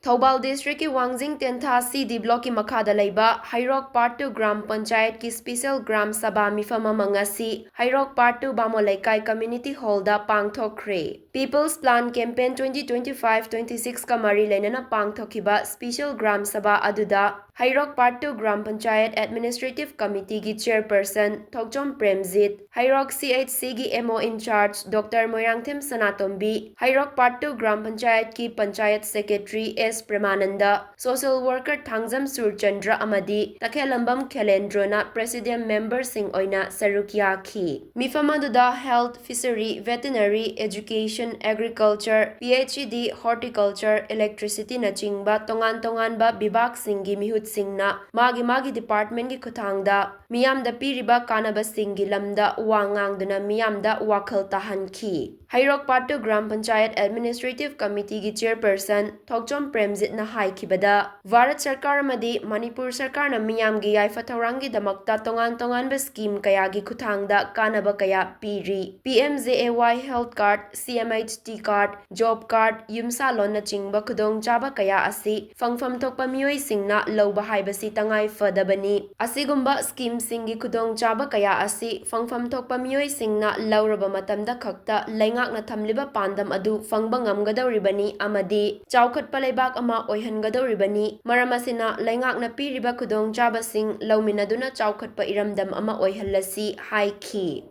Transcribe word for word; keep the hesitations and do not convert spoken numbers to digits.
ꯊꯧꯕꯥꯜ districtꯀꯤ ꯋꯥꯡꯖꯤꯡ ꯇꯦꯟꯊꯥ C D blockꯀꯤ ꯃꯈꯥꯗ ꯂꯩꯕ ꯍꯩꯔꯣꯛ Part two ꯒ꯭ꯔꯥꯝ ꯄꯟꯆꯥꯌꯠꯀꯤ special ꯒ꯭ꯔꯥꯝ ꯁꯚꯥ ꯃꯤꯐꯝ ꯑꯃ ꯉꯁꯤ ꯍꯩꯔꯣꯛ Part two ꯕꯥꯃꯣꯟ ꯂꯩꯀꯥꯏ community hallꯗ ꯄꯥꯡꯊꯣꯛꯈ꯭ꯔꯦ꯫ People's Plan Campaign twenty twenty-five twenty-sixꯀ ꯃꯔꯤ ꯂꯩꯅꯅ ꯄꯥꯡꯊꯣꯛꯈꯤꯕ special ꯒ꯭ꯔꯥꯝ ꯁꯚꯥ ꯑꯗꯨꯗ ꯍꯩꯔꯣꯛ Part two gram panchayat administrative committeeꯒꯤ chairperson Thokchom Premjit, Heirok C H Cꯒꯤ M O in charge Doctor Moirangthem Sanatombi, Heirok Part two gram ꯄꯟꯆꯥꯌꯠꯀꯤ panchayat secretary S ꯄ꯭ꯔꯦꯃꯥꯅꯟꯗ, social worker Thangjam Surchandra ꯑꯃꯗꯤ ꯇꯈꯦꯜꯂꯝꯕꯝ ꯈꯦꯂꯦꯟꯗ꯭ꯔꯣꯅ presidium memberꯁꯤꯡ ꯑꯣꯏꯅ ꯁꯔꯨꯛ ꯌꯥꯈꯤ꯫ ꯃꯤꯐꯝ ꯑꯗꯨꯗ health, fishery, veterinary, education, agriculture, P H E D, horticulture, electricityꯅꯆꯤꯡꯕ ꯇꯣꯉꯥꯟ ꯇꯣꯉꯥꯟꯕ ꯕꯤꯚꯥꯒꯁꯤꯡꯒꯤ ꯃꯤꯍꯨꯠꯁꯤꯡꯅ ꯃꯥꯒꯤ ꯃꯥꯒꯤ departmentꯀꯤ ꯈꯨꯠꯊꯥꯡꯗ ꯃꯤꯌꯥꯝꯗ ꯄꯤꯔꯤꯕ ꯀꯥꯟꯅꯕꯁꯤꯡꯒꯤ ꯂꯝꯗ ꯋꯥ ꯉꯥꯡꯗꯨꯅ ꯃꯤꯌꯥꯝꯗ ꯋꯥꯈꯜ ꯇꯥꯍꯟꯈꯤ꯫ ꯍꯩꯔꯣꯛ Part two gram panchayat administrative committeeꯒꯤ chairperson ꯊꯣꯛꯆꯣꯝ ꯄ꯭ꯔꯦꯝꯖꯤꯠꯅ ꯍꯥꯏꯈꯤꯕꯗ, ꯚꯥꯔꯠ ꯁꯔꯀꯥꯔ ꯑꯃꯗꯤ ꯃꯅꯤꯄꯨꯔ ꯁꯔꯀꯥꯔꯅ ꯃꯤꯌꯥꯝꯒꯤ ꯌꯥꯏꯐ ꯊꯧꯔꯥꯡꯒꯤꯗꯃꯛꯇ ꯇꯣꯉꯥꯟ ꯇꯣꯉꯥꯟꯕ scheme ꯀꯌꯥꯒꯤ ꯈꯨꯠꯊꯥꯡꯗ ꯀꯥꯟꯅꯕ ꯀꯌꯥ ꯄꯤꯔꯤ꯫ P M J A Y health card, C M H T card, job card, ꯌꯨꯝꯁꯥꯂꯣꯟꯅꯆꯤꯡꯕ ꯈꯨꯗꯣꯡꯆꯥꯕ ꯀꯌꯥ ꯑꯁꯤ ꯐꯪꯐꯝ ꯊꯣꯛꯄ ꯃꯤꯑꯣꯏꯁꯤꯡꯅ ꯂꯧꯕ ꯍꯥꯏꯕꯁꯤ ꯇꯉꯥꯏ ꯐꯗꯕꯅꯤ꯫ ꯑꯁꯤꯒꯨꯝꯕ schemeꯁꯤꯡꯒꯤ ꯈꯨꯗꯣꯡꯆꯥꯕ ꯀꯌꯥ ꯑꯁꯤ ꯐꯪꯐꯝ ꯊꯣꯛꯄ ꯃꯤꯑꯣꯏꯁꯤꯡꯅ ꯂꯧꯔꯕ ꯃꯇꯝꯗ ꯈꯛꯇ ꯂꯩꯉꯥꯛꯅ ꯊꯝꯂꯤꯕ ꯄꯥꯟꯗꯝ ꯑꯗꯨ ꯐꯪꯕ ꯉꯝꯒꯗꯧꯔꯤꯕꯅꯤ ꯑꯃꯗꯤ ꯆꯥꯎꯈꯠꯄ ꯂꯩꯕꯥꯛ ꯑꯃ ꯑꯣꯏꯍꯟꯒꯗꯧꯔꯤꯕꯅꯤ꯫ ꯃꯔꯝ ꯑꯁꯤꯅ ꯂꯩꯉꯥꯛꯅ ꯄꯤꯔꯤꯕ ꯈꯨꯗꯣꯡꯆꯥꯕꯁꯤꯡ ꯂꯧꯃꯤꯟꯅꯗꯨꯅ ꯆꯥꯎꯈꯠꯄ ꯏꯔꯝꯗꯝ ꯑꯃ ꯑꯣꯏꯍꯜꯂꯁꯤ ꯍꯥꯏꯈꯤ꯫